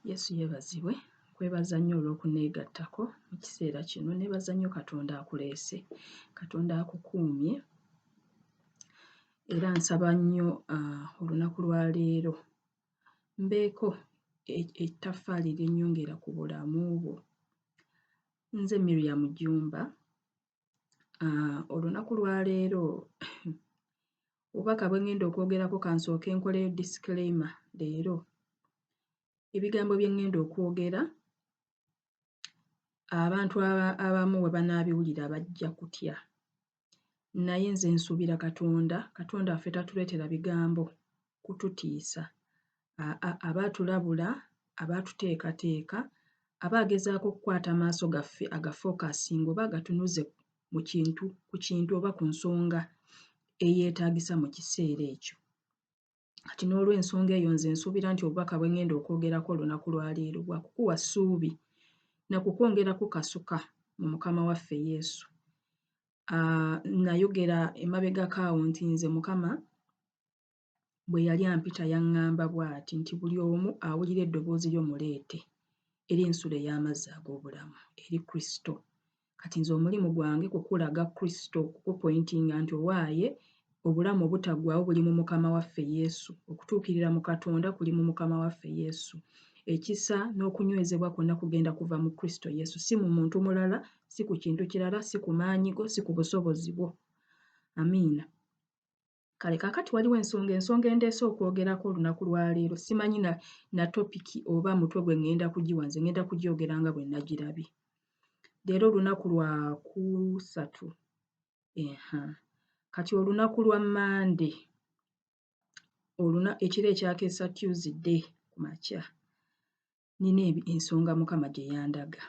Yesu yeebazibwe. Nkwebaza nnyo olw'okuneegattako mu kiseera kino. Neebaza nnyo Katonda akuleese, Katonda akukuumye era nsaba nnyo olunaku lwa leero mbeeko ettaffaali lye nnyongera ku bulamu bwo. Nze Miriam Jjumba. Olunaku lwa leero obubaka bwe ŋŋenda okwogerako ka nsooke nkoleyo disclaimer leero. Ebigambo bye ŋŋenda okwogera abantu abamu bwe banaabiwulira bajja kutya. Naye nze nsuubira Katonda, Katonda waffe tatuleetera bigambo kututiisa. Aa aba atulabula, aba atuteekateeka, aba agezaako okukwata amaaso gaffe agafookasinge oba agatunuze mu kintu ku kintu oba ku nsonga eyeetaagisa mu kiseera ekyo. Kati n'olw'ensonga eyo nze nsuubira nti obubaka bwe ŋŋenda okwogerako olunaku lwa leero bwa kukuwa ssuubi na kukwongera kukasuka mu Mukama waffe Yesu. Nayogera emabegako awo nti nze Mukama bwe yali ampita yaŋŋamba bw'ati nti buli omu awulira eddoboozi lyo muleete eri ensulo ey'amazzi ag'obulamu eri Kristo. Kati nze omulimu gwange kukulaga Kristo, kukupointinga nti owaaye obulamu obutaggwaawo buli mu Mukama waffe Yesu. Okutuukirira mu Katonda kuli mu Mukama waffe Yesu. Ekisa n'okunywezebwa kwonna kugenda kuva mu Kristo Yesu, si mu muntu mulala, si ku kintu kirala, si ku maanyi go, si ku busobozi bwo. Amiina. Kale kaakati waliwo ensonga, ensonga endeese okwogerako olunaku lwa leero. Simanyi na, na topiki oba mutwe gwe ŋŋenda kugiwa, nze ŋŋenda kugyogera nga bwe nagirabye. Leero lunaku lwa kusatu. Eha. Kati olunaku lwa Mmande, ekiro ekyakeesa Tuesday ku makya, nnina ensonga Mukama gye yandaga.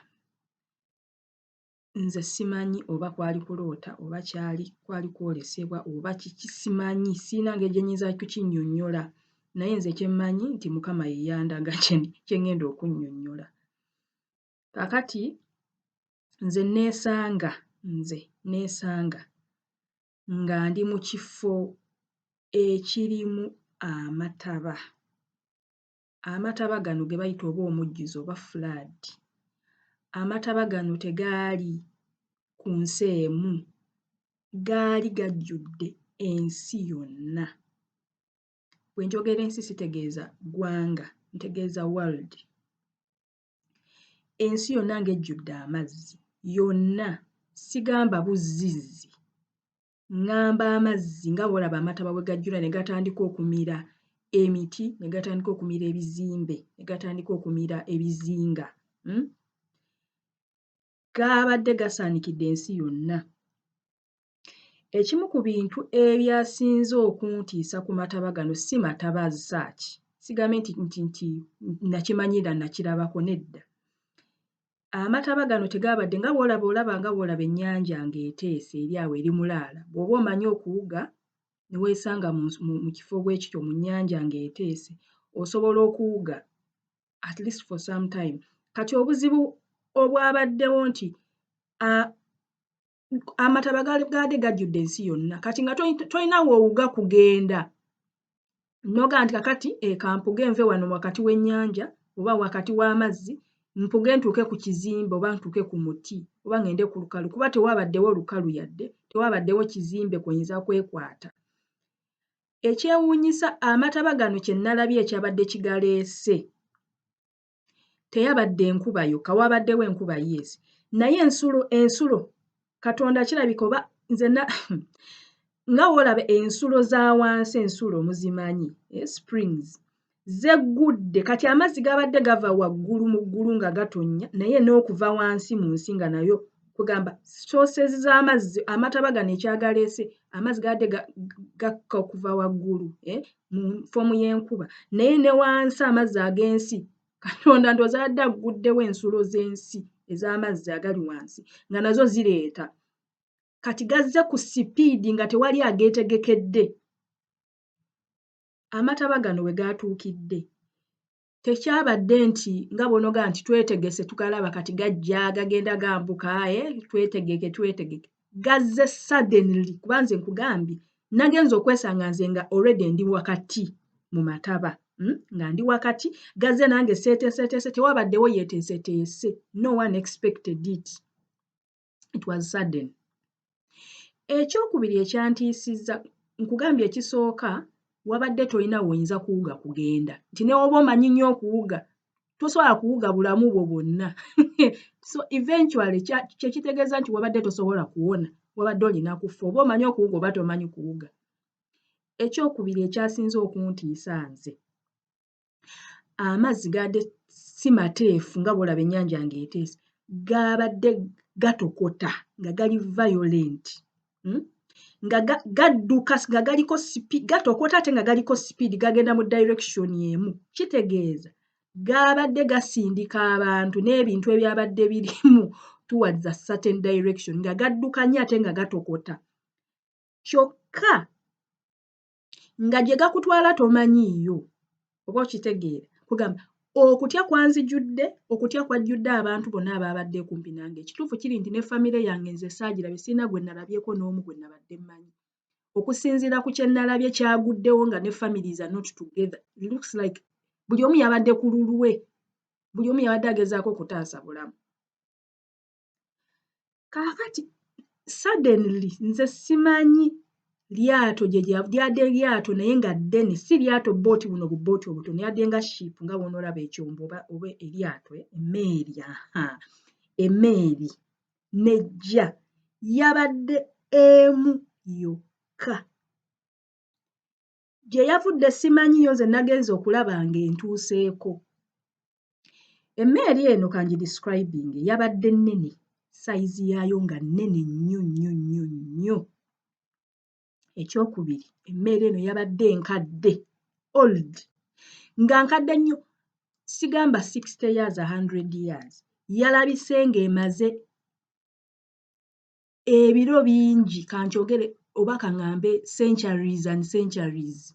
Nze simanyi oba kwali kuloota oba kyali kwali kwolesebwa oba kiki simanyi, sirina ngeri gye nnyinza kukinnyonnyola naye nze kye mmanyi nti Mukama ye yandaga kye ŋŋenda okunnyonnyola. Kaakati nze neesanga nze neesanga nga ndi mu kifo ekirimu amataba. Amataba gano ge bayita oba omujjuzo oba flood. Amataba gano tegaali ku nsi emu, gaali gajjudde ensi yonna. Bwe njogera ensi sitegeeza ggwanga, ntegeeza world. Ensi yonna ng'ejjudde amazzi, yonna, sigamba buzzizzi, ŋŋamba amazzi nga bw'olaba amataba bwe gajjula ne gatandika okumira emiti, ne gatandika okumira ebizimbe, ne gatandika okumira ebizinga. Gaabadde gasaanikidde ensi yonna. Ekimu ku bintu ebyasinze okuntiisa ku mataba gano si mataba as such, sigambe nti nti nti nakimanyira nakirabako nedda. Amataba gano tegaabadde nga bw'olaba olaba nga bw'olaba ennyanja ng'eteese eri awo eri mulaala, bw'oba omanyi okuwuga ne weesanga mu kifo bwe kityo mu nnyanja ng'eteese, osobola okuwuga at least for some time. Kati obuzibu obwabaddewo nti amataba gaabadde gajjudde ensi yonna kati nga tolina w'owuga kugenda n'ogamba nti kakati ka mpuge nve wano wakati w'ennyanja oba wakati w'amazzi mpuge ntuuke ku kizimbe oba ntuuke ku muti oba ŋŋende ku lukalu kuba tewaabaddewo lukalu yadde tewaabaddewo kizimbe kw'oyinza kwekwata. Ekyewuunyisa amataba gano kye nnalabye ekyabadde kigaleese teyabadde nkuba yokka, waabaddewo enkuba yes, naye ensulo ensulo Katonda kirabika oba nze na nga w'olaba ensulo za wansi ensulo muzimanyi springs zeggudde kati amazzi gabadde gava waggulu mu ggulu nga gatonnya naye n'okuva wansi mu nsi nga nayo kugamba sources z'amazzi amataba gano ekyagaleese amazzi gabadde gakka okuva waggulu mu ffoomu y'enkuba naye ne wansi amazzi ag'ensi Katonda ndowooza abadde agguddewo ensulo z'ensi ez'amazzi agali wansi nga nazo zireeta. Kati gazze ku sipiidi nga tewali ageetegekedde. Amataba gano we gaatuukidde tekyabadde nti nga bw'onoogamba nti twetegese tugalaba kati gajja gagenda gambuka twetegeke twetegeke. Gazze suddenly kuba nze nkugambye nagenze okwesanga nze nga already ndi wakati mu mataba. Nga ndi wakati, gazze nange seeteeseteese, tewabaddewo yeeteeseteese. No one expected it, it was sudden. Ekyokubiri ekyantiisizza, nkugambye, ekisooka wabadde tolina woyinza kuwuga kugenda, nti ne woba omanyi nnyo okuwuga, tosobola kuwuga bulamu bwo bwonna. So eventually kyekitegeeza nti wabadde tosobola kuwona, wabadde olina kufa, oba omanyi okuwuga oba tomanyi kuwuga. Ekyokubiri ekyasinze okuntiisa nze, amazzi gaadde si mateefu nga bw'olaba ennyanja ng'eteese, gaabadde gatokota nga gali violent, Nga gadduka, nga galiko gatokota ate nga galiko speed, gagenda mu direction emu. Kitegeeza gaabadde gasindika abantu n'ebintu ebyabadde birimu towards a certain direction, nga gadduka nnyo ate nga gatokota, kyokka nga gye gakutwala tomanyiiyo oba okitegeera. Kugamba okutya kwanzijudde, okutya kwajjudde abantu bonna abaabadde kumpi nange. Ekituufu kiri nti ne famire yange nze saagirabye, sirina gwe nalabyeko n'omu gwe nabadde mmanyi. Okusinziira ku kye nalabye kyaguddewo nga ne families are not together. It looks like buli omu yabadde ku lulwe, buli omu yabadde agezaako okutaasa bulamu. Kaakati suddenly, nze simanyi lyato gye lyadde, lyato naye nga ddene, si lyato booti, buno bubooti obutono, yadde nga ship, nga bw'onoolaba ekyombo oba eryato, emmeeri, aha, emmeeri nejja, yabadde emu yokka. Gye yavudde simanyiyo, nze nagenze okulaba ng'entuuseeko. Emmeeri eno kangi describing, yabadde nnene, size yaayo nga nnene nnyo nnyo nnyo nnyo. Ekyokubiri, emmeeri eno yabadde nkadde, old, nga nkadde nnyo, sigamba 60 years, 100 years, yalabise ng'emaze ebiro bingi, kankyogere oba kaŋŋambe centuries and centuries.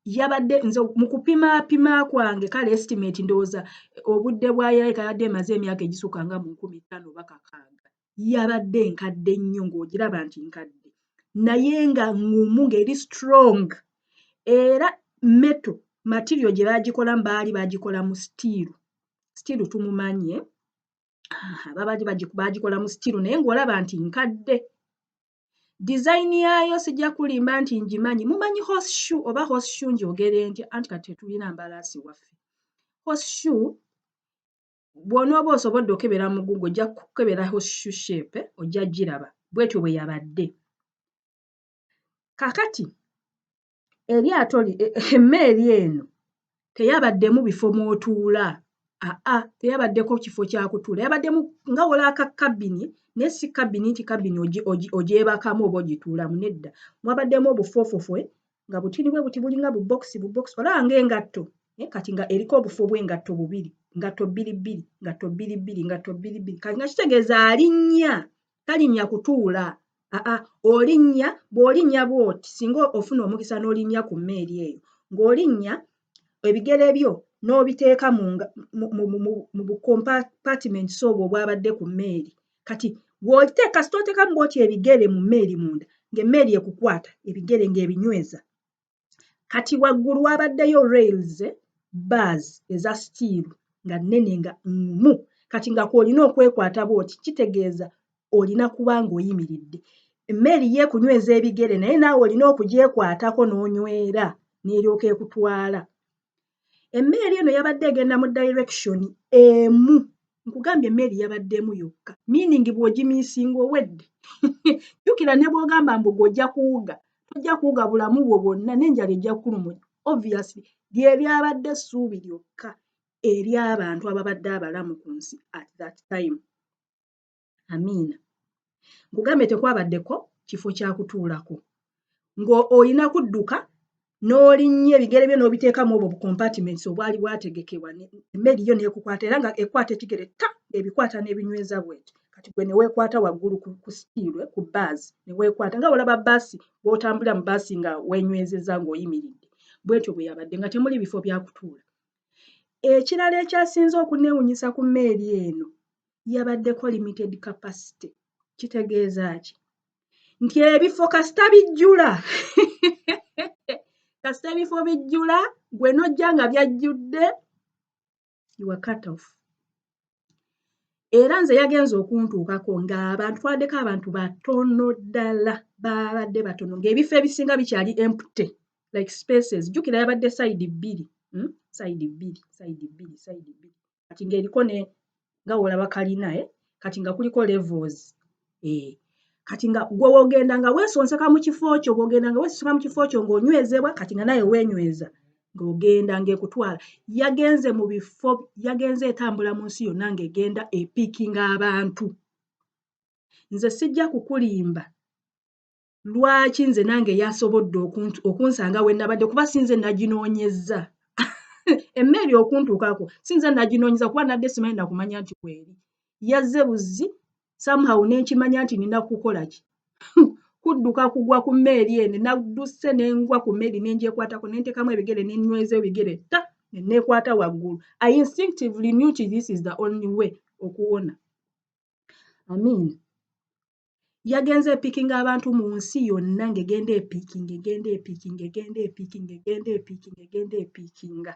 Yabadde, nze mu kupimaapima kwange, kale estimate, ndowooza obudde bwayo yabadde emaze emyaka egisukka nga mu 5000 oba 6000. Yabadde nkadde nnyo, ng'ogiraba nti nkadde, naye nga ŋŋumu, ng'eri strong, era metal material gye baagikolamu, baali baagikola mu steel. Steel tumumanyi, eh? Babadde baagikola mu steel, naye ng'olaba nti nkadde. Design yaayo sijja kulimba nti ngimanyi. Mumanyi horseshoe oba horseshoe njogere ntya? Anti kati tetulina mbalaasi waffe. Horseshoe, bw'onooba osobodde okebera mu Google, ojja kukebera horseshoe shape, ojja giraba. Bwetyo bwe yabadde. Kaakati eryato, emmeeri eno teyabaddemu bifo mw'otuula, aa, teyabaddeko kifo kya kutuula. Yabaddemu nga w'olaba ka cabin, naye si cabin nti cabin ogyebakamu oba ogituulamu, nedda. Mwabaddemu obufoofofwe nga butini bwe buti, bulinga bubokisi bubokisi, olaba ng'engatto, naye kati nga eriko obufo bw'engatto bubiri, ngatto bbiri bbiri, ngatto bbiri bbiri, ngatto bbiri bbiri. Kati nga kitegeeza alinnya talinnya kutuula, aa, olinnya, bw'olinnya bw'oti, singa ofuna omukisa n'olinnya ku mmeeri eyo, ng'olinnya ebigere byo n'obiteeka mu bu compartments obwo obwabadde ku mmeeri. Kati bw'oteeka, kasita oteekamu bw'oti ebigere mu mmeeri munda, ng'emmeeri ekukwata ebigere ng'ebinyweza. Kati waggulu wabaddeyo rails, bars eza steel nga nnene, nga ŋŋumu. Kati nga kw'olina okwekwata bw'oti, kitegeeza olina kuba ng'oyimiridde. Emmeeri ye ekunyweza ebigere, naye naawe olina okugyekwatako n'onywera n'eryoka ekutwala. Emmeeri eno yabadde egenda mu direction emu. Nkugambye emmeeri yabaddemu yokka, meaning bw'ogimissinga owedde. Jjukira ne bw'ogamba mbu ggwe ojja kuwuga, tojja kuwuga bulamu bwo bwonna, n'enjala ejja kukuluma. Obviously lye lyabadde essuubi lyokka ery'abantu ababadde abalamu ku nsi at that time. Amiina. Nkugambye tekwabaddeko kifo kya kutuulako, ng'olina kudduka n'olinnya ebigere byo n'obiteeka mu obwo bu compartments obwali bwategekebwa, emmeri yo n'ekukwata, era nga ekwata ekigere ta ebikwata n'ebinyweza bw'eti. Kati gwe ne weekwata waggulu ku steel, ku bars ne weekwata, nga bw'olaba bbaasi, bw'otambulira mu bbaasi nga weenywezezza ng'oyimiridde. Bw'etyo bwe yabadde, nga temuli bifo bya kutuula. Ekirala ekyasinze okunneewuunyisa ku mmeeri eno, yabaddeko limited capacity. Kitegeeza ki? Nti ebifo kasita bijjula. Kasita ebifo bijjula, gwe n'ojja nga byajjudde, you are cut off. Era nze yagenze okuntuukako ng'abantu twaddeko abantu batono ddala, baabadde batono, ng'ebifo ebisinga bikyali empty like spaces. Jjukira yabadde side bbiri, Side bbiri, side bbiri, side bbiri. Kati ng'eriko ne nga w'olaba kalina, eh? Kati nga kuliko levels. Eh. Kati nga gwe w'ogenda nga weesonseka mu kifo kyo, bw'ogenda nga weesonseka mu kifo kyo ng'onywezebwa, kati nga naawe weenyweza ng'ogenda ng'ekutwala. Yagenze mu bifo, yagenze etambula mu nsi yonna ng'egenda epickinga abantu. Nze sijja kukulimba lwaki nze nange yasobodde okunsanga we nabadde, kuba si nze naginoonyezza. Emmeeri okuntuukako si nze naginoonyeza, kuba nadde simanyi nakumanya nti weeri. Yazze buzzi somehow ne nkimanya nti nina kukola ki? Kudduka kugwa ku mmeeri eno. Nadduse ne ngwa ku mmeeri ne ngyekwatako, ne nteekamu ebigere, ne nyweza ebigere ta ne neekwata waggulu. I instinctively knew nti this is the only way okuwona. Amiina. Yagenze epickinga abantu mu nsi yonna, ng'egenda epickinga, egenda epickinga, egenda epickinga, egenda epickinga, egenda epickinga.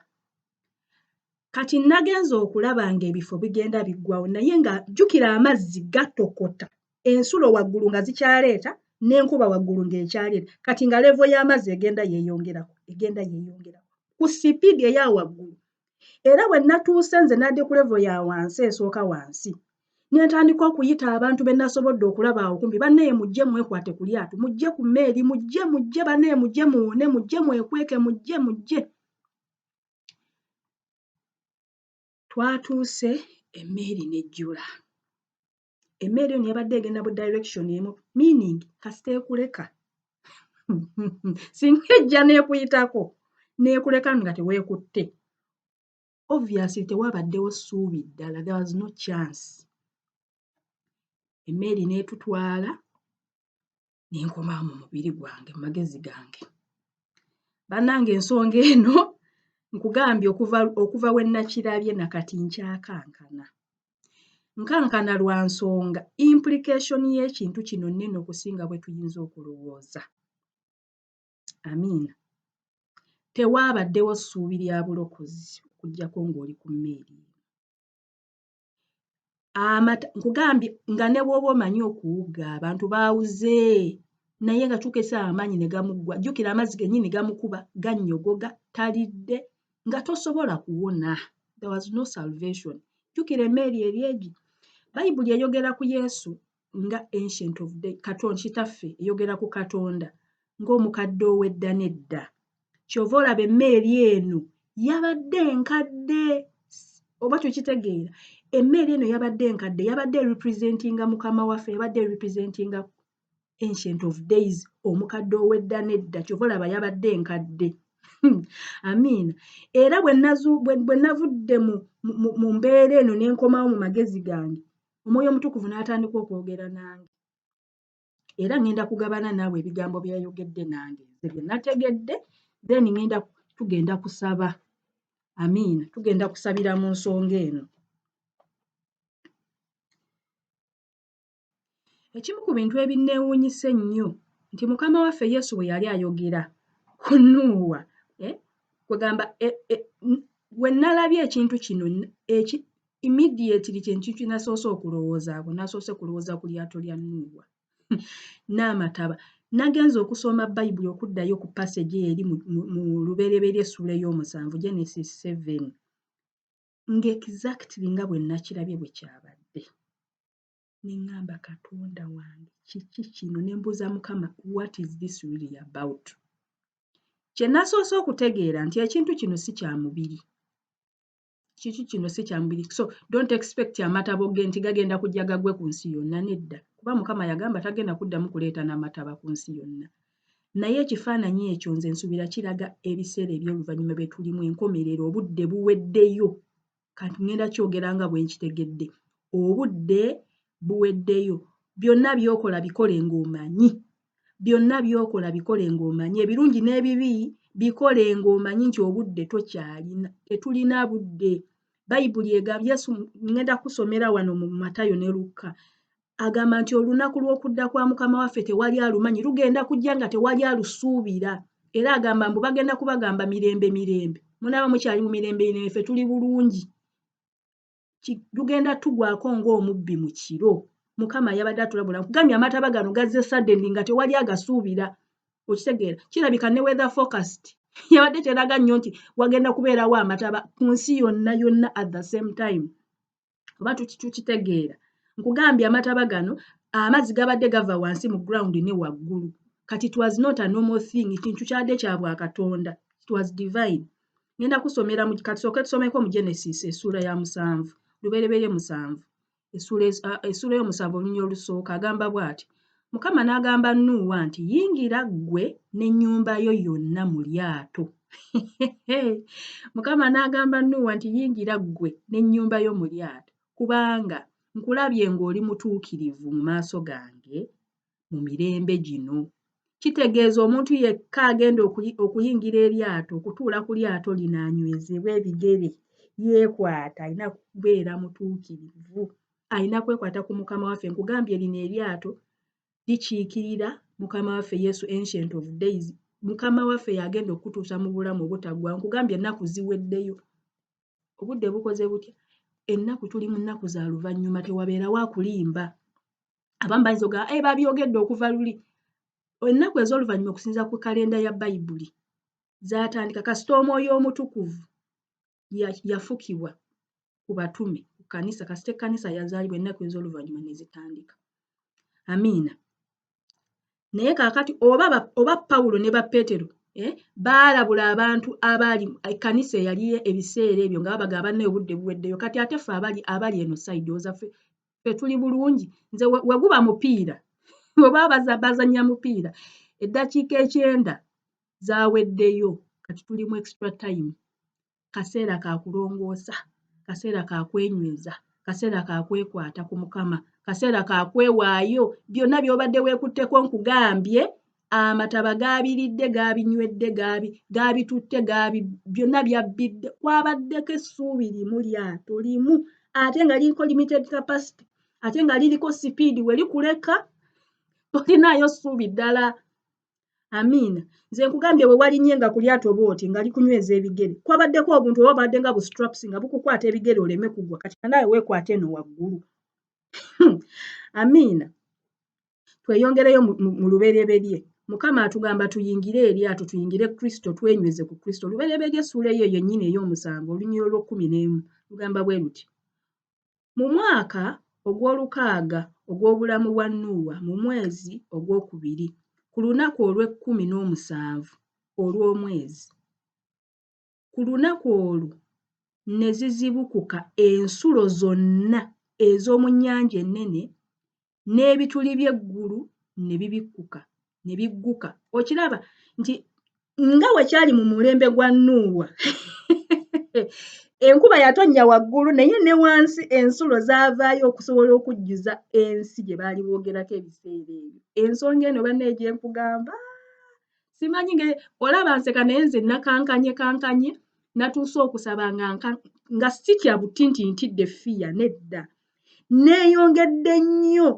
Kati nagenze okulaba ng'ebifo bigenda biggwawo, naye nga jjukira amazzi gatokota, ensulo waggulu nga zikyaleeta n'enkuba waggulu ng'ekyaleeta. Kati nga level y'amazzi egenda yeeyongerako, egenda yeeyongerako ku sipiidi eya waggulu. Era bwe natuuse nze nadde ku level ya wansi, esooka wansi, ne ntandika okuyita abantu be nasobodde okulaba awo kumpi: "Bannaye, mujje mwekwate ku lyato, mujje ku mmeeri, mujje, mujje, bannaye, mujje muwone, mujje mwekweke, mujje, mujje." Twatuuse emmeeri n'ejjula. Emmeeri eno yabadde egenda mu direction emu, meaning kasita ekuleka, singa ejja n'ekuyitako n'ekuleka nga teweekutte, obviously tewabaddewo ssuubi ddala, there was no chance. Emmeeri n'etutwala, ne nkomawo mu mubiri gwange, mu magezi gange. Bannange, ensonga eno nkugambye, okuva we nakirabye nakati nkyakankana. Nkankana lwa nsonga implication y'ekintu kino nnene okusinga bwe tuyinza okulowooza. Amiina. Tewaabaddewo ssuubi lya bulokozi okuggyako ng'oli ku mmeeri eno. Amata nkugambye nga ne bw'oba omanyi okuwuga, abantu baawuze, naye nga tuuka essaawa amaanyi ne gamuggwa. Jjukira amazzi gennyini gamukuba, gannyogoga, talidde, nga tosobola kuwona. There was no salvation. Jjukira emmeeri eri egi. Bayibuli eyogera ku Yesu nga Ancient of Day, Katonda Kitaffe, eyogera ku Katonda ng'omukadde ow'edda n'edda. Ky'ova olaba emmeeri eno yabadde nkadde, oba tukitegeera? Emmeeri eno yabadde nkadde, yabadde representinga Mukama waffe, yabadde representinga Ancient of Days, omukadde ow'edda n'edda. Ky'ova olaba yabadde nkadde. Amiina. Era bwe navudde mu mbeera eno ne nkomawo mu magezi gange, Omwoyo Omutukuvu n'atandika okwogera nange. Era ŋŋenda kugabana naawe ebigambo bye yayogedde nange, nze bye nategedde, then ŋŋenda tugenda kusaba. Amiina. Tugenda kusabira mu nsonga eno. Ekimu ku bintu ebinneewuunyisa ennyo nti Mukama waffe Yesu bwe yali ayogera ku Nuuwa, eh, kwegamba we nalabye ekintu kino eki immediately kye kintu kye nasoose okulowoozaako, nasoose kulowooza ku lyato lya Nuuwa n'amataba. Nagenze okusoma Bayibuli okuddayo ku passage eyo eri mu Lubereberye essuula ey'omusanvu, Genesis 7, nga exactly nga bwe nakirabye bwe kyabadde. Ne ŋŋamba, Katonda wange, kiki kino? Ne mbuuza Mukama, what is this really about? Kye nasoose okutegeera nti ekintu kino si kya mubiri. Kiki kino si kya mubiri. So don't expect amataba nti gagenda kujja gagwe ku nsi yonna, nedda. Kuba Mukama yagamba tagenda kuddamu kuleeta n'amataba ku nsi yonna. Naye ekifaananyi ekyo nze nsuubira kiraga ebiseera eby'oluvannyuma bye tulimu, enkomerero, obudde buweddeyo. Kati ŋŋenda kyogera nga bwe nkitegedde. Obudde buweddeyo. Byonna by'okola bikole ng'omanyi. Byonna by'okola bikole ng'omanyi. Ebirungi n'ebibi bikole ng'omanyi nti obudde tokyalina. Tetulina budde. Bayibuli egamba, Yesu, ŋŋenda kusomera wano mu Matayo ne Lukka. Agamba nti olunaku lw'okudda kwa Mukama waffe tewali alumanyi, lugenda kujja nga tewali alusuubira. Era agamba mbu bagenda kubagamba mirembe mirembe, munaaba mukyali mu mirembe mirembe, ffe tuli bulungi. Tugenda tugwako ng'omubbi mu kiro. Mukama yabadde atulabula. Nkugambye amataba gano gazze suddenly nga tewali agasuubira. Okitegeera? Kirabika ne weather forecast yabadde teraga nnyo nti wagenda kubeerawo amataba ku nsi yonna yonna at the same time. Oba tukitegeera? Nkugambye amataba gano, amazzi gabadde gava wansi mu ground ne waggulu. Kati it was not a normal thing, kintu kyadde kya bwakatonda, it was divine. Ngenda kusomera, kati sooke tusomeko mu Genesis essuula ya 7, Lubereberye 7, essuula y'omusanvu olunyiriri olusooka. Agamba bw'ati: Mukama n'agamba Nuuwa nti, "Yingira ggwe n'ennyumba yo yonna mu lyato." Mukama n'agamba Nuuwa nti, "Yingira ggwe n'ennyumba yo mu lyato, kubanga nkulabye ng'oli mutuukirivu mu maaso gange mu mirembe gino." Kitegeeza omuntu yekka agenda okuyingira eryato, okutuula ku lyato lino anywezebwe ebigere, yeekwata, alina kubeera mutuukirivu, alina kwekwata ku Mukama waffe. Nkugambye lino eryato likiikirira Mukama waffe Yesu, Ancient of Days. Mukama waffe yagenda okutuusa mu bulamu obutaggwaawo. Nkugambye ennaku ziweddeyo, obudde bukoze butya, ennaku tuli mu nnaku za luvannyuma. Tewabeerawo akulimba. Abamu bayinza okugamba, "E, babyogedde okuva luli." Ennaku ez'oluvannyuma okusinziira ku kalenda ya Bayibuli zaatandika kasita Omwoyo Omutukuvu yafukibwa ku batume, ku kkanisa. Kasita ekkanisa yazaalibwa, ennaku ez'oluvannyuma ne zitandika. Amiina. Naye kaakati oba Pawulo ne ba Peetero baalabula abantu abaali ekkanisa eyali ebiseera ebyo nga babagamba, "Bannaye, obudde buweddeyo." Kati ate ffe abali eno side oza ffe tuli bulungi. Nze we guba mupiira, bwe baba bazannya mupiira, eddakiika 90 zaaweddeyo, kati tuli mu extra time. Kaseera ka kulongoosa, kaseera ka kwenyweza, kaseera ka kwekwata ku Mukama, kaseera ka kwewaayo. Byonna by'obadde weekutteko, nkugambye amataba gaabiridde, gaabinywedde, gaabitutte, byonna byabbidde. Kwabaddeko essuubi limu, lyato limu, ate nga liriko limited capacity, ate nga liriko sipiidi. We likuleka tolinaayo ssuubi ddala. Amiina. Nze nkugambye bwe walinnye nga ku lyato bw'oti nga likunyweza ebigere, kwabaddeko obuntu oba bubadde nga bu straps nga bukukwata ebigere oleme kugwa. Kati naawe weekwate eno waggulu. Amiina. Tweyongereyo mu Lubereberye. Mukama atugamba tuyingire eryato, tuyingire Kristo, twenyweze ku Kristo. Lubereberye essuula eyo yennyini ey'omusanvu olunyiriri olw'ekumi n'emu lugamba bwe luti: "Mu mwaka ogw'olukaaga ogw'obulamu bwa Nuuwa, mu mwezi ogwokubiri, ku lunaku olw'ekumi n'omusanvu olw'omwezi, ku lunaku olwo ne zizibukuka ensulo zonna ez'omu nnyanja ennene, n'ebituli by'eggulu ne bibikkuka ne bigguka." Okiraba nti nga bwe kyali mu mulembe gwa Nuuwa, enkuba yatonnya waggulu naye ne wansi ensulo zaavaayo okusobola okujjuza ensi gye baali boogerako ebiseera ebyo. Ensonga eno bannaye gye nkugamba, simanyi nge olaba nseka, naye nze nakankanye kankanye, natuuse okusaba nga sitya buti nti ntidde fiya, nedda. Neeyongedde nnyo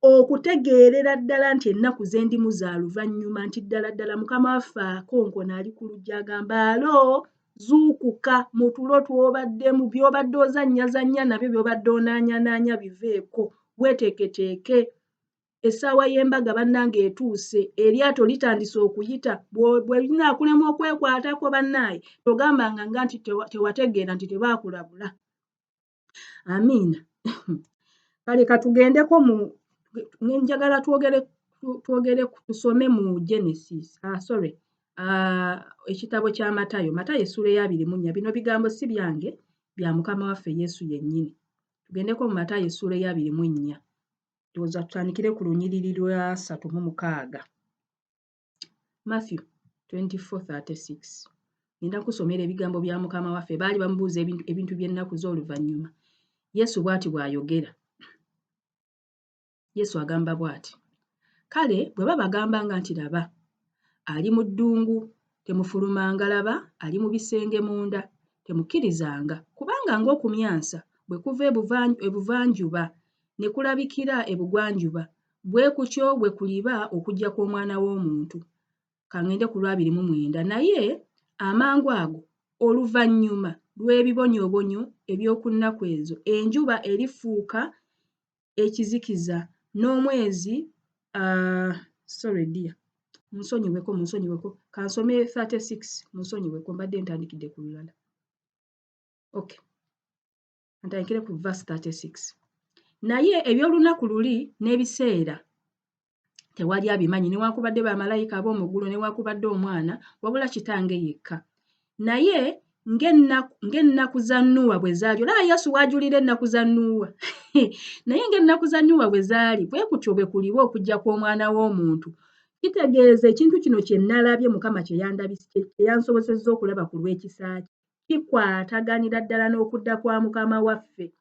okutegeerera ddala nti ennaku ze ndimu za luvannyuma, nti ddala ddala Mukama waffe akonkona, ali ku luggi, agamba, "Alo, zuukuka mu tulo tw'obaddemu, by'obadde ozannyazannya nabyo, by'obadde onaanyanaanya biveeko, weeteeketeeke. Essaawa y'embaga bannange etuuse, eryato litandise okuyita." Bwe linaakulema okwekwatako, bannaaye, togambanga nga nti tewategeera nti tebaakulabula. Amiina. Kale katugendeko mu njagala twogere tusome mu Genesis, ah, sorry, ekitabo kya Matayo, Matayo essuula eya 24. Bino bigambo si byange, bya Mukama waffe Yesu yennyini. Tugendeko mu Matayo essuula eya 24, ndowooza tutandikire ku lunyiriri lwa 36. Matthew 24:36. Ngenda kusomera ebigambo bya Mukama waffe. Baali bamubuuza ebintu by'ennaku z'oluvannyuma. Yesu bw'ati bw'ayogera. Yesu agamba bw'ati: "Kale bwe babagambanga nti, 'Laba, ali mu ddungu,' temufulumanga; 'Laba, ali mu bisenge munda,' temukkirizanga. Kubanga ng'okumyansa bwe kuva ebuvanjuba ne kulabikira ebugwanjuba, bwe kutyo bwe kuliba okujja kw'Omwana w'Omuntu." Kangende ku lwabiri mu mwenda. Naye amangu ago oluvannyuma lw'ebibonyoobonyo eby'oku nnaku ezo, enjuba erifuuka ekizikiza n'omwezi sorry dear, munsonyiweko, munsonyiweko, kansome 36. Munsonyiweko, mbadde ntandikidde ku lulala. Okay, ntandikire ku verse 36. Naye eby'olunaku luli n'ebiseera tewali abimanyi, newankubadde bamalayika ab'omu ggulu, newankubadde Omwana, wabula Kitange yekka. Naye ng'ennaku za Nuuwa bwe zaali, olaba Yesu waajulira ennaku za Nuuwa. Naye ng'ennaku za Nuuwa bwe zaali, bwe kutyo bwe kuliba okujja kw'Omwana w'Omuntu. Kitegeeza ekintu kino kye nnalabye, Mukama kye yansobozesezza okulaba ku lw'ekisa kye, kikwataganira ddala n'okudda kwa Mukama waffe.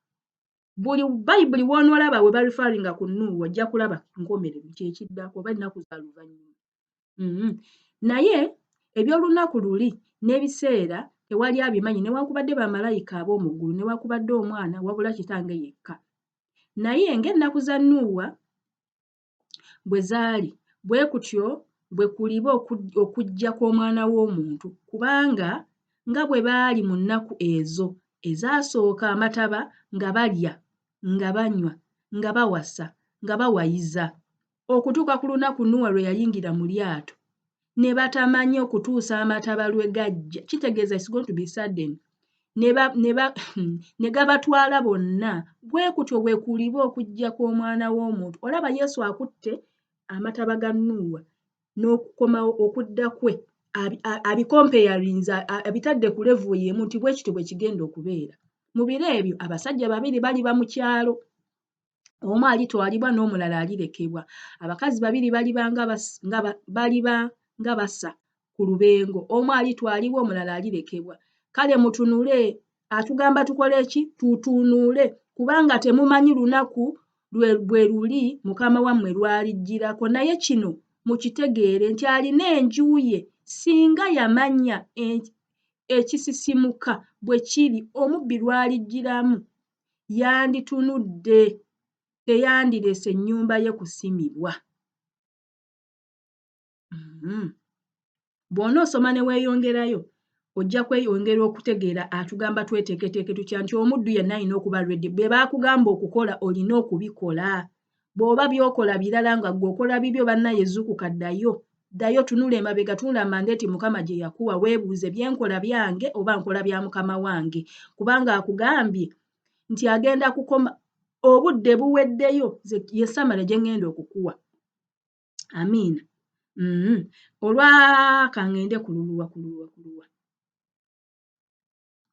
Buli Bayibuli w'onoolaba we bareferringa ku Nuuwa, ojja kulaba nkomerero kyekiddako oba ennaku za luvannyuma. Naye eby'olunaku luli n'ebiseera tewali abimanyi, newankubadde bamalayika ab'omu ggulu, newankubadde Omwana, wabula Kitange yekka. Naye ng'ennaku za Nuuwa bwe zaali, bwe kutyo bwe kuliba okujja kw'Omwana w'Omuntu. Kubanga nga bwe baali mu nnaku ezo ezasooka amataba, nga balya, nga banywa, nga bawasa, nga bawayiza, okutuuka ku lunaku Nuuwa lwe yayingira mu lyato, ne batamanya okutuusa amataba lwe gajja, kitegeeza it's going to be sudden, ne gabatwala bonna, bwe kutyo bwe kuliba okujja kw'Omwana w'Omuntu. Olaba Yesu akutte amataba ga Nuuwa n'okukomawo okudda kwe, abicomparinze, abitadde ku level y'emu nti bwe kityo bwe kigenda okubeera. Mu biro ebyo abasajja babiri baliba mu kyalo, omu alitwalibwa n'omulala alirekebwa. Abakazi babiri baliba nga basa ku lubengo, omu alitwalibwa, omulala alirekebwa. Kale mutunule, atugamba tukole ki? Tutunule, kubanga temumanyi lunaku bwe luli Mukama wammwe lw'alijjirako. Naye kino mukitegeere nti alina enju ye singa yamanya ekisisimuka bwe kiri omubbi lw'alijjiramu, yanditunudde, teyandirese nnyumba ye kusimibwa. Bw'onoosoma ne weeyongerayo, ojja kweyongera okutegeera atugamba tweteeketeeke tutya, nti omuddu yenna alina okuba ready. Bwe baakugamba okukola, olina okubikola. Bw'oba by'okola birala nga ggwe okola bibyo, bannaye zuukuka, ddayo, ddayo, tunula emabega, tunula mandate Mukama gye yakuwa, weebuuze, bye nkola byange oba nkola bya Mukama wange? Kubanga akugambye nti agenda kukoma, obudde buweddeyo. Ye summary gye ŋŋenda okukuwa. Amiina. Olwa kaŋŋende ku luluwa, ku luluwa, ku luluwa,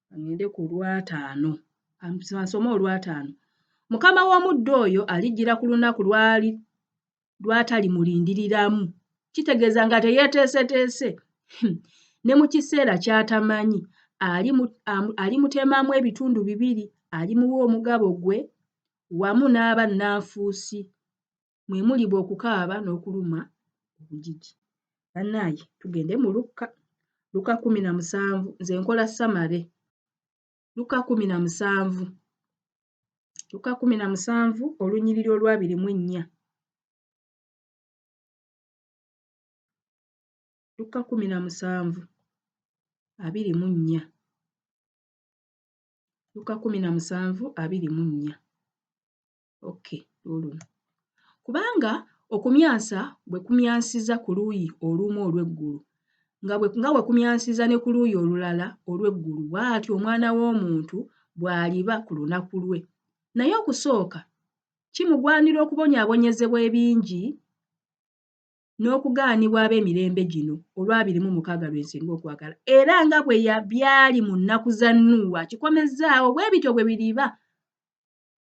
kaŋŋende ku lwataano, nsome olwataano. Mukama w'omuddu oyo alijjira ku lunaku lwali lw'atalimulindiriramu, kitegeeza nga teyeeteeseteese, ne mu kiseera ky'atamanyi, alimutemamu ebitundu bibiri, alimuwa omugabo gwe wamu n'abannanfuusi, mwe muliba okukaaba n'okuluma obujiji. Bannaaye, tugende mu Lukka, Lukka 17. Nze nkola summary. Lukka 17, Lukka 17, olunyiriri olwabiri mu ennya. Lukka 17, 24. Lukka 17, 24. Okay, luuluno. Kubanga okumyansa bwe kumyansiza ku luuyi olumu olw'eggulu, nga bwe kumyansiza ne ku luuyi olulala olw'eggulu, bw'atyo Omwana w'Omuntu bw'aliba ku lunaku lwe. Naye okusooka kimugwanira okubonyaabonyezebwa ebingi n'okugaanibwa ab'emirembe gino. Olwabiri mu mukaaga lwe nsinga okwagala. Era nga bwe byali mu nnaku za Nuuwa, kikomezzaawo, bwe bityo bwe biriba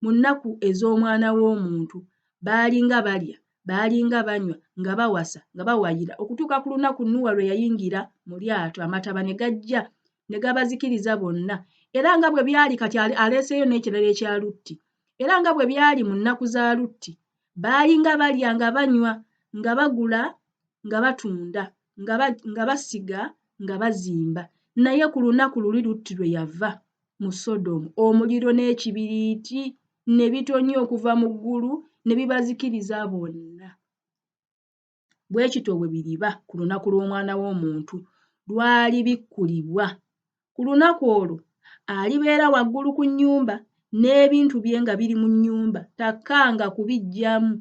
mu nnaku ez'Omwana w'Omuntu. Baalinga balya, baalinga banywa, nga bawasa, nga bawayira, okutuuka ku lunaku Nuuwa lwe yayingira mu lyato, amataba ne gajja ne gabazikiriza bonna. Era nga bwe byali, kati aleeseeyo n'ekirala ekya Lutti. Era nga bwe byali mu nnaku za Lutti, baalinga balya nga banywa, nga bagula nga batunda, nga basiga nga bazimba. Naye ku lunaku luli Lutti lwe yava mu Sodomu, omuliro n'ekibiriiti ne bitonnya okuva mu ggulu ne bibazikiriza bonna. Bwe kityo bwe biriba ku lunaku lw'Omwana w'omuntu lw'alibikkulibwa. Ku lunaku olwo alibeera waggulu ku nnyumba n'ebintu bye nga biri mu nnyumba, takkanga kubiggyamu.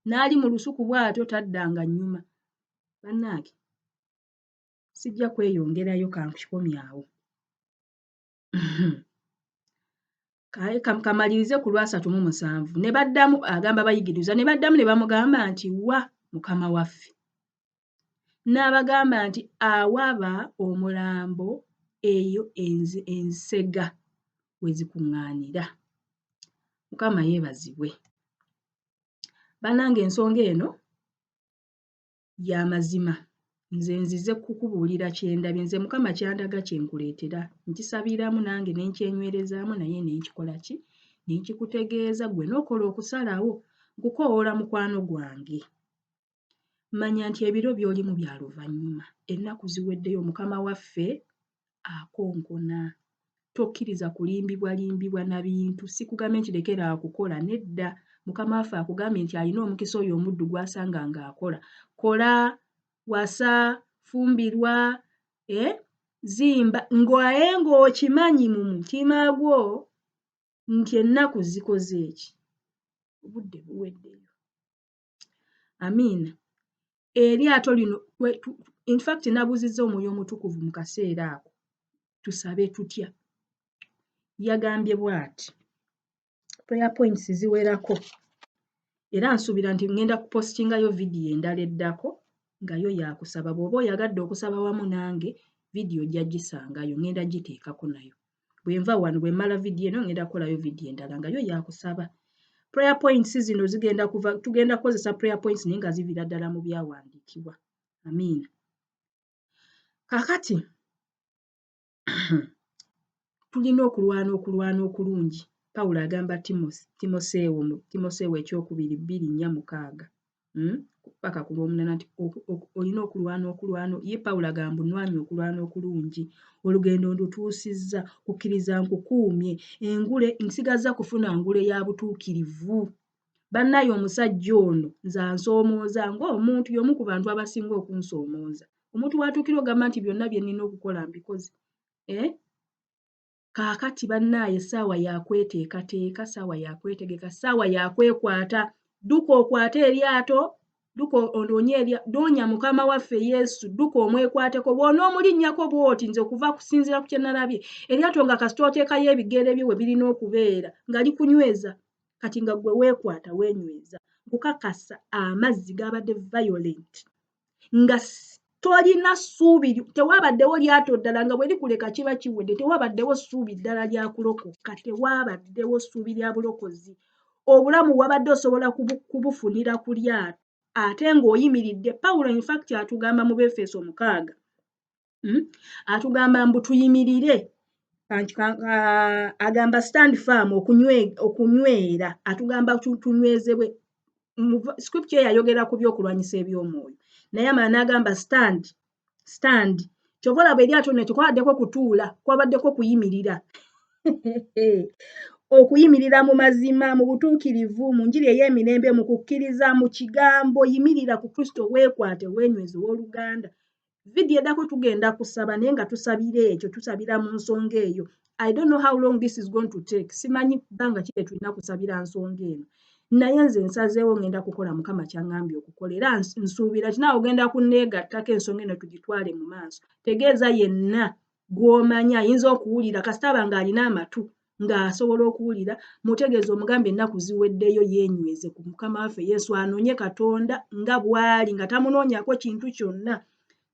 N'ali mu lusuku bw'atyo taddanga nnyuma. Bannange sijja kweyongerayo ka nkikomye awo. Kamalirize ku lwasatu mu musanvu. Ne baddamu agamba abayigirizwa ne baddamu ne bamugamba nti wa Mukama waffe. N'abagamba nti awaba omulambo eyo ensega we zikuŋŋaanira. Mukama yeebazibwe. Bannange ensonga eno ya mazima. Nze nzize kukubuulira kye ndabye. Nze Mukama ky'andaga kye nkuleetera. Nkisabiramu nange ne nkyenywerezaamu naye ne nkikola ki? Ne nkikutegeeza ggwe n'okola okusalawo. Nkukoowoola mukwano gwange. Manya nti ebiro by'olimu bya luvannyuma. Ennaku ziweddeyo Mukama waffe akonkona. Tokkiriza kulimbibwalimbibwa na bintu. Sikugambye nti lekera awo kukola, nedda. Mukama waffe akugambye nti alina omukisa oyo omuddu gw'asanga ng'akola. Kola, wasa, fumbirwa, eh, zimba, ng'aye ng'okimanyi mu mutima gwo nti ennaku zikoze ki? Obudde buweddeyo. Amiina. Eryato lino, in fact nabuuzizza Omwoyo Omutukuvu mu kaseera ako, tusabe tutya? Yagambye bw'ati, prayer points ziwerako era nsuubira nti ŋŋenda kupositingayo vidiyo endala eddako nga yo yakusaba. Bw'oba oyagadde okusaba wamu nange, vidiyo ojja gisangayo, ŋŋenda giteekako nayo. Bwe nva wano bwe mmala vidiyo eno ŋŋenda kukolayo vidiyo endala nga yo yakusaba. Prayer points zino zigenda kuva, tugenda kukozesa prayer points naye nga ziviira ddala mu byawandiikibwa. Amiina. Kaakati tulina okulwana okulwana okulungi. Pawulo agamba Timoseewo mu Timoseewo ekyokubiri bbiri nnya mukaaga paka ku lw'omunaana nti olina okulwana okulwana. Ye Pawulo agamba mbu nnwanye okulwana okulungi, olugendo ndutuusizza, kukkiriza nkukuumye, engule nsigazza kufuna ngule ya butuukirivu. Bannaye omusajja ono nze ansoomooza ng'omuntu, y'omu ku bantu abasinga okunsoomooza. Omuntu w'atuukira ogamba nti byonna bye nnina okukola mbikoze. Eh? Kaakati bannaaye ssaawa ya kweteekateeka, ssaawa ya kwetegeka, ssaawa ya kwekwata. Dduka okwate eryato, dduka onoonye erya, noonya Mukama waffe Yesu, dduka omwekwateko. Bw'onoomulinnyako bw'oti, nze okuva kusinziira ku kye nalabye, eryato nga kasita oteekayo ebigere byo we birina okubeera, nga likunyweza. Kati nga ggwe weekwata, weenyweza. Nkukakasa amazzi gaabadde violent. Nga tolina ssuubi, tewabaddewo lyato ddala nga bwe likuleka kiba kiwedde, tewabaddewo ssuubi ddala lya kulokoka, tewabaddewo ssuubi lya bulokozi. Obulamu wabadde osobola kubufunira ku lyato ate ng'oyimiridde. Pawulo in fact atugamba mu Befeso 6, atugamba mbu tuyimirire, agamba stand firm, okunywera, atugamba tunywezebwe. Scripture eyayogera ku by'okulwanyisa eby'omwoyo, naye amala n'agamba stand, stand. Ky'ova olaba eryato lino tekwabaddeko kutuula, kwabaddeko kuyimirira. Okuyimirira mu mazima, mu butuukirivu, mu njiri ey'emirembe, mu kukkiriza, mu kigambo. Yimirira ku Kristo, weekwate, weenyweze owooluganda. Vidiyo eddako tugenda kusaba, naye nga tusabira ekyo, tusabira mu nsonga eyo. I don't know how long this is going to take. Simanyi bbanga ki lye tulina kusabira nsonga eno. Naye nze nsazeewo ŋŋenda kukola Mukama ky'aŋŋambye okukola era nsuubira nti naawe ogenda kunneegattako ensonga eno tugitwale mu maaso. Tegeeza yenna gw'omanyi ayinza okuwulira, kasita aba ng'alina amatu ng'asobola okuwulira, mutegeeze omugambe ennaku ziweddeyo, yeenyweze ku Mukama waffe Yesu, anoonye Katonda nga bw'ali nga tamunoonyaako kintu kyonna.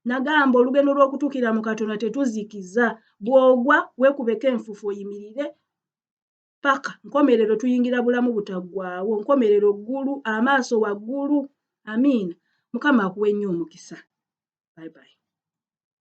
Nagamba olugendo lw'okutuukira mu Katonda tetuzikiza. Bw'ogwa weekubeko enfuufu oyimirire paka nkomerero, tuyingira bulamu butaggwaawo, nkomerero ggulu, amaaso waggulu. Amiina. Mukama akuwe nnyo omukisa. Bye bye.